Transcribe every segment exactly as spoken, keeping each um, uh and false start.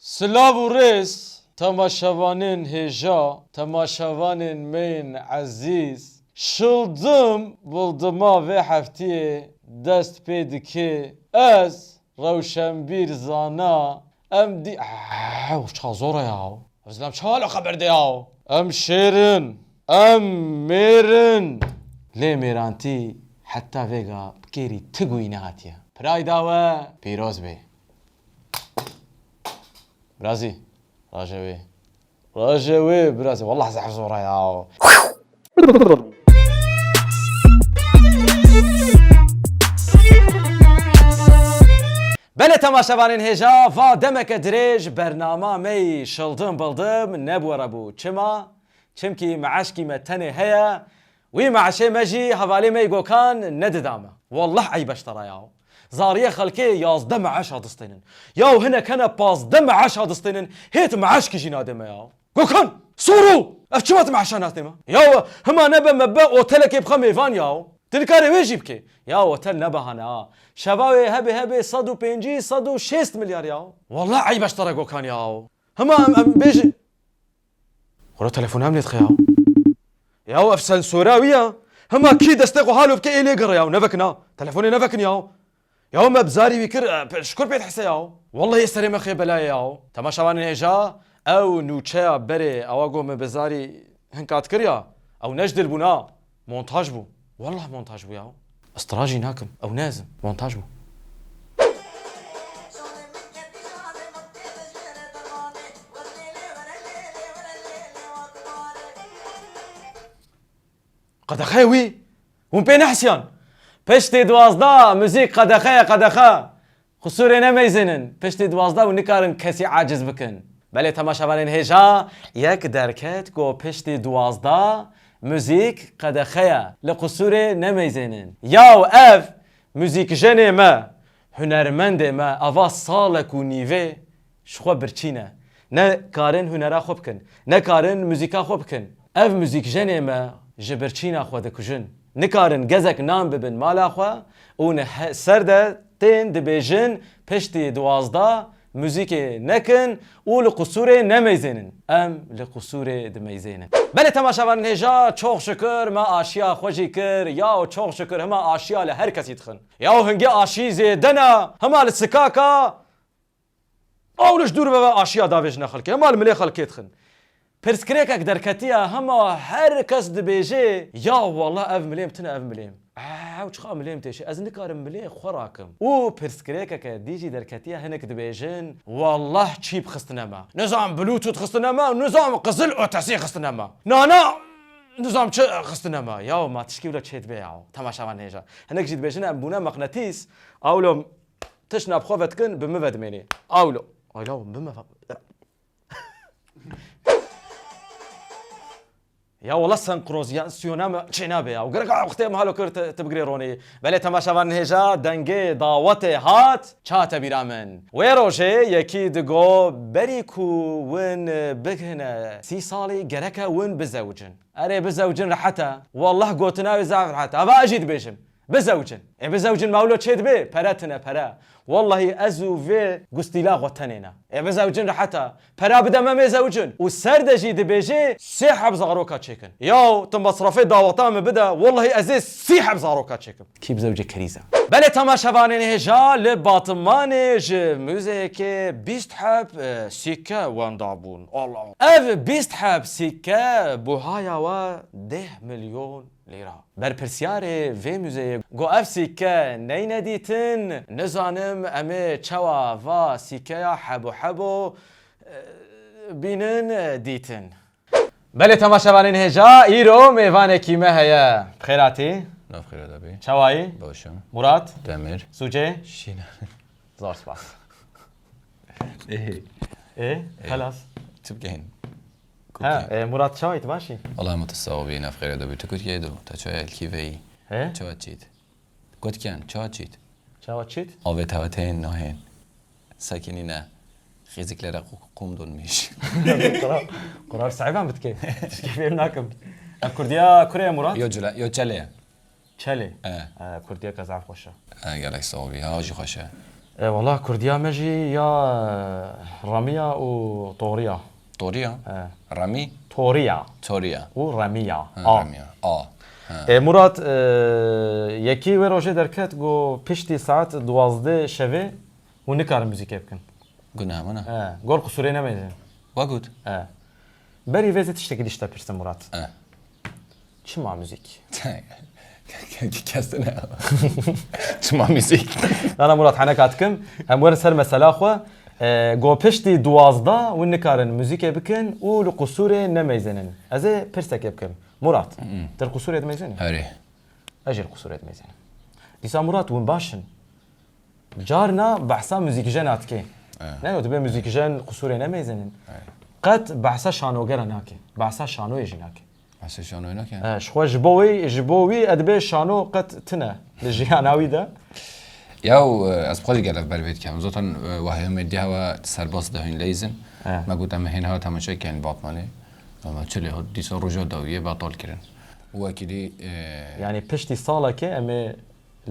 Silav û rêz, temaşevanên hêja, temaşevanên me yên ezîz. Şildim bildima vê heftiyê dest pê dike. Ez, Rewşenbîr Zana, em dî-, Ew çawa zor e ya? Ev zilam çawa li xeber de ya? Em şêr in, em mêr in. Lê mêrantî heta vêga bi kêrî ti guhî nehatiye. Prayda we pîroz be. Birazî, raje wê. Raje wê, birazî. Wallah zehf zor e ya. Belê temaşevanên hêja, va demeke dirêj bernama me yî Şildim Bildim nebû re bû. Çima? Çimkî meeşkî me tenê heye, wî meeşê me jî hevalê me yî Gokan nedida me. Wallah eyb e ji te re ya. Zariyê xelkê yazdeh meeşa distênin. Ya hinek hene pazdeh meeşa distênin, hêt meeşkî jî nadê me ya. Gokan! Soro! Ev çima tu meeşa nadê me? Ya hima nebe me be otelekê bixwe mêvan ya. Tu nikarê wê jî bikê. Ya otel ne bahane ha. Şeva wê hebe hebe sed û pêncî, sed û şêst milyar ya. Wallah eyb e ji te re Gokan ya. Hima em, em bêjin. Xwara telefona em lê dixe ya. Ya ev sensora wî ya. Hima kî destê xwe halo bike ê lê gere ya. Nevekin ha. Telefonê nevekin ya. Ya me bi zarî wî kir, e, pe-, şikur pê dihese ya. Wallahî serê me xê belayê ya. Temaşevanên hêja, ew nûçeya berê ewa got me bi zarî hinka dikir ya. Ew ne ji dil bû na. Montaj bû. Wallah montaj bû ya. Ez tira jî nakim. Ew ne ez im. Montaj bû. Qedexeyê wî? Hûn pê nehsiyan? Piştî duwazdeh muzîk qedexeyê qedexe. Qisûrê nemeyzênin. Piştî duwazdeh û nikarin kesî aciz bikin. Belê temaşevanên hêja, yek derket ku piştî duwazdeh muzîk qedexe ye. Li qisûrê nemeyzênin. Yaw ev muzîkjenê me, hunermendê me, ava salek û nîvê ji xwe birçî ne. Ne karin hunera xwe bikin, ne karin muzîka xwe bikin. Ev muzîkjenê me ji birçîna xwe dikujin. Nikarin gezek nan bibin mala xwe û ne he-, ser de tên dibêjin piştî duwazdeh muzîkê nekin û li qisûrê nemeyzênin. Em li qisûrê dimeyzênin. Belê temaşevanên hêja, çok şükür me aşiya xwe jî kir. Yaw çok şükür hima aşiya li her kesî dixin. Yaw hingê aşî zêde ne, hima li sikaka Ew li ji dûr ve ve aşiya davêjine xelkê. Hema li milê xelkê dixin. Pirsgirêkek derketiye, hema her kes dibêje, ya wallah ev milêm tune, ev milêm. Ew çiqa milêm têşe, ez nikarim milê xwe rakim. Û pirsgirêkeke dî jî derketiye, hinek dibêjin, wallah çîp xistine me. Nizam bluetooth xistine me, nizam qizil ötesi xistine me. Nana, nizam çi xistine me. Ya ma tişkî wilo çê dibe ya. Temaşevan hêja. Hinek jî dibêjin em bûne meqnetîs. Ewlo Tişt navxwe ve dikin, bi min ve dimênê. Awlo. Ayla, bi min ve. Ya wala senkroziyasiyona me çênabe ya. Gerek a wextê em halo kir te, te bigirê ronê. Belê temaşevan hêja dengê dawetê hat, çate bîra min. Wê rojê yekî digo berî ku win bigihine sî salî gereke win bizewicin. Erê bizewicin rehet e. Wallah gotina wê zaf rehet e. Ava ez jî dibêjim. Bizewicin. Ê bizewicin mewlo çê dibe? Pere tine pere. Wallahî ez û vê gustîla xwe tenê ne. Ê bizewicin rehet e. Pera bide me mê zewicin. Û ser de jî dibêje sê heb zaroka çêkin. Yaw tu mesrefê daweta min bide. Wallahî ez ê sî heb zaroka çêkim. Kî bizewicê kerîz e. Belê temaşevanên hêja li Batimanê ji muzeyekê bîst heb, e, sîke wenda bûn. Allah. Ev bîst heb sîke buhaya we deh milyon lîra. Berpirsyarê vê muzeyê got ev sîke neyne dîtin, nizanim em ê çawa va sîkeya hebo hebo, e, bînin, e, dîtin. Belê temaşevanên hêja, îro mêvanekî me heye. Bi xêr hatî. Nav xêra de bî. Çawayî? Baş im. Murat? Demir. Sûcê? Şîne. Zor spas. Ê. Ê, xelas. Çi bikeyin? Ha, e, Murat çawayî, tu baş î? Wala hema tu sax bî, nav xêra de bî. Tu kutiyê do, te çaya elkî veyî. He? Çawa çît? Gotikiyan, çawa çît? Çawa çît? Avê teweteyên nahên. Sekinî ne. Xêziklere qu-, qum donmiş. Qural, qural sahiban bitke. Tişkê fêm nakim. Ev kurdiya kurê Murat? Yo cile, yo çele. Çelê? E. E, kurdiyeke zaf xweş e. E, gelek sağ ol. Ha, jî xweş e. E, wala kurdiya me jî ya, e, ramiya û toriya. Toriya? E. Ramî? Toriya. Toriya. Û ramiya. Ha, a. Ramiya. A. Ha. E, Murat, e, yekî wê rojê derket, got piştî saet duwazdeh şevê hûn nikarin muzîkê bikin. Guneh min e. E, gor qisûrê nemeyzin. Wa got? E. Berî vê zî tiştekî dî ji te pirsim, Murat. E. Çima muzîk? Kes ne. Çima muzîk? Nana Murat, heneka dikim. Em werin ser mesela xwe. E, go piştî duwazdeh hûn nikarin muzîkê bikin û li qisûrê nemeyzênin. Ez ê pirsekê bikim. Murat, tu li qisûrê dimeyzênî? Erê. Ez jî li qisûrê dimeyzênim. Dîsa Murat, hûn baş in. Carna behsa muzîkjena dike. E. Ne, dibê muzîkjen qisûrê nemeyzênin. E. Qet behsa şanogera nake. Behsa şanoyê jî nake. Behsa şanoyê nake? E, ji xwe ji bo wî, ji bo wî e dibê şano qet tune li jiyana wî de. Ya, e, ez bi xwe jî gelek ber vê dikem. Zaten, e, wahê Êdî hewa serbest de hûn leyzin. E. Me got em hên hewa temaşe ken Batmanê. Ama çi lê hot, dîsa roja dawiyê betal kirin. Wekî dî, e, Yanî piştî salekê em ê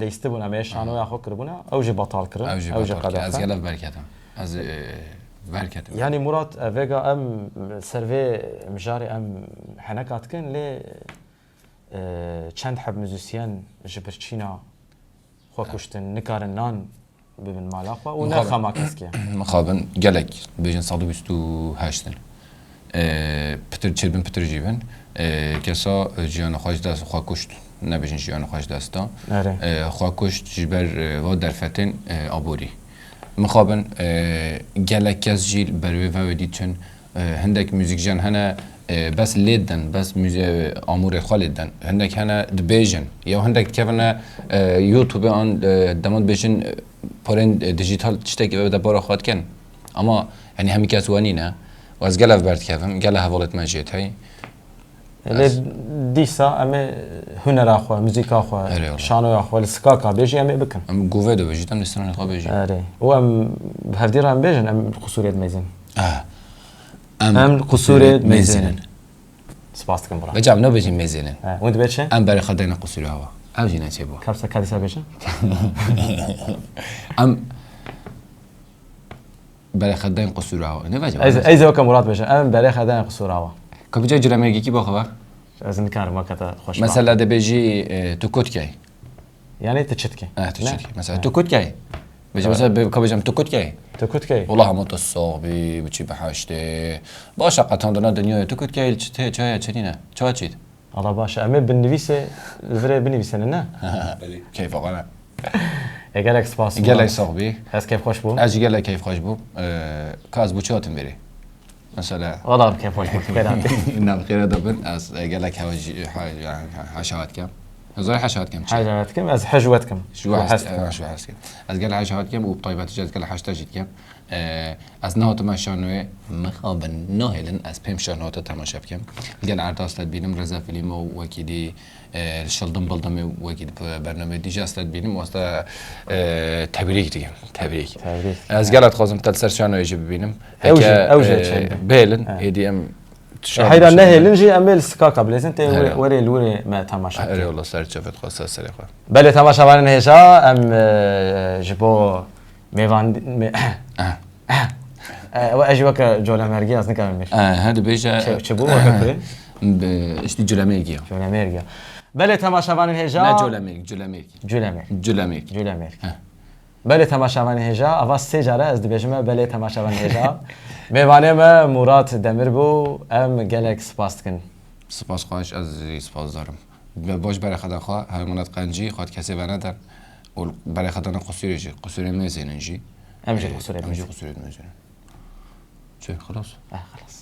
leyistibûn, em ê şanoya xwe kiribûna, ew jî betal kirin, ew jî betal kirin. Ez qedexe. Gelek berketim. Ez, e, berketim. Yanî Murat, e, vêga em ser vê mijarê em heneka dikin, lê, e, çend heb muzîsyen ji birçîna xwe kuştin, nikarin nan bibin mala xwe û ne xema keskiye. Mixabin gelek bêjin sed û bîst û heşt in. E, pitir çêbin, pitir jî bin. E, kesa, e, jiyana xwe ji dest xwe kuşt, nebêjin jiyana xwe ji dest da. Erê. E, xwe kuşt ji ber, e, va derfetên, e, aborî. Mixabin, e, gelek kes jî ber wê vewê dîtin. E, hindek muzîkjen hene, e, bes lê din, bes muze-, amûrê xwe lê din. Hindek hene dibêjin. Ya hindek dikevine, e, YouTube an, e, dema dibêjin, e, porên, e, dijital tiştekî ew de bara xwe dikin. Ama, yanî hemî kes we nîne. Û ez gelek ber dikevim, gelek hevalêt me jê tey. Lê dîsa em ê hunera xwe, muzîka xwe, şanoya xwe li sikaka bêjî em ê bikin. Em govê de bêjî, em li stranê xwe bêjî. Erê. Û em bi hevdî re em bêjin, em qisûrê dimeyzin. Ah. Em Em qisûrê mêzênin. Spas dikim, bira. Vêca em nabêjin mêzênin. He, hûn dibê çi? Em berê xwe dayne qisûrê hewa. Ew jî neçê bû. Kapsa ka dîsa bêjin? Em berê xwe dayne qisûrê hewa. Ne vêca? Ez, ez ê weke Murat bêjim. Em berê xwe dayne qisûrê hewa. Kapîca culemêrgekî bo xwe. Ez nikarim weke te xweş. Mesela dibêjî, e, tu kut key. Yanî tu çi dikî? Eh, tu çi dikî? Mesela tu kut key? Bêje, mesela, ka bêjim tu kut key? Tu kut key? Wela hema tu sax bî, biçî biheştê. Baş e, qetandina dinyayê tu kut key, çi tê, çi heye, çi nîne? Çawa çît? Ala baş e. Em ê binivîsê li virê binivîsêne, ne? Keyfa xwe ne. E, gelek spas. Gelek sax bî. Ez keyfxweş bûm. Ez jî gelek keyfxweş bûm. E, ka ez bo çi hatim vêrê? Mesela. Wala bi kêf xweş bû, xêra te. Na, bi xêra de bin. Ez, e, gelek hewa jî, ha, yani, ha, heşa dikem. Ez zor heşa dikem, çi? Heşa dikem, ez hej we dikim. Ji we hez, hez dikim. Ez gelek heşa dikem û bi taybetî jî ez gelek heşta jî dikem. E, ez nehatime şanoyê, mixabin nahêlin, ez pêm şano te temaşe bikim. Gel Erdas te dibînim, Reza Filîmo, wekî dî, E, li Şildim Bildim û wekî di bernameyê dî jî ez te dibînim, ez te, e, tebrîk dikim. Tebrîk. Tebrîk. Ez gelek dixwazim te li ser şanoyê jî bibînim. Ew jî, heke, ew jî e, çend. Bihêlin, ha. Êdî em, e, heyra nehêlin jî em ê li sikaka bilêzin, tê were, were li were me temaşe. Erê wala ser çavê xwe, ser serê xwe. Belê temaşevanên hêja, em, e, ji bo Mêvan, mê-, e, we ez jî weke colemergî ez nikarim bêjim. E, he, dibêje. Çi, çi bû weke kurê? Bi, işte culemêrgî ya. Colemêrgî ya. Belê temaşevanên hêja. Ne colemêrg, culemêrg. Culemêrg. Culemêrg. Culemêrg. He. Belê temaşevanên hêja, ava sê care ez dibêjim e, belê temaşevanên hêja. Mêvanê me Murat Demir bû, em gelek spas dikin. Spas xweş, ez jî spasdar im. Be-, baş berê xwe de xwe, heywanat qencî, xwe kesê venedin. Û berê xwe dana qusûrê jî, qusûrê mêzênin jî. Em jî qusûrê mêzênin. Em jî qusûrê mêzênin. Çi, xelas? Eh, xelas.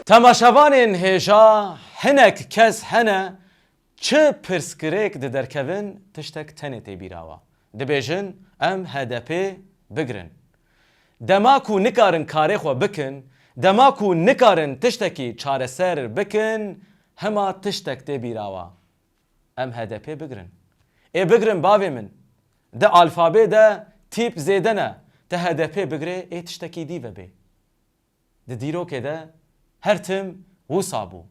Temaşevanên hêja, hinek kes hene, çi pirsgirêk diderkevin, tiştek tenê tê bîra we. Dibêjin, em H D P bigirin. Dema ku nikarin karê xwe bikin, dema ku nikarin tiştekî çareser bikin, hema tiştek tê bîra we. Em H D P bigirin. Ê bigirin bavê min. Di alfabê de tîp zêde ne. Te H D P bigirê, ê tiştekî dî vebê. Di dîrokê de her tim wisa bû.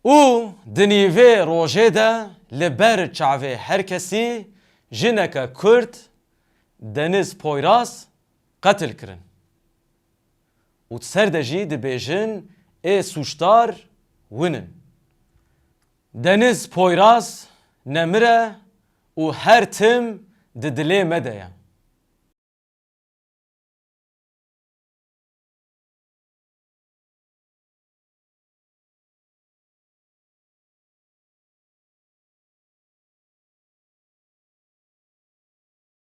Û di nîvê rojê de li ber çavê her kesî jineke kurd Deniz Poyraz qetil kirin. Û di ser de jî dibêjin ê sûcdar win in. Deniz Poyraz nemir e û her tim di dilê me de ye.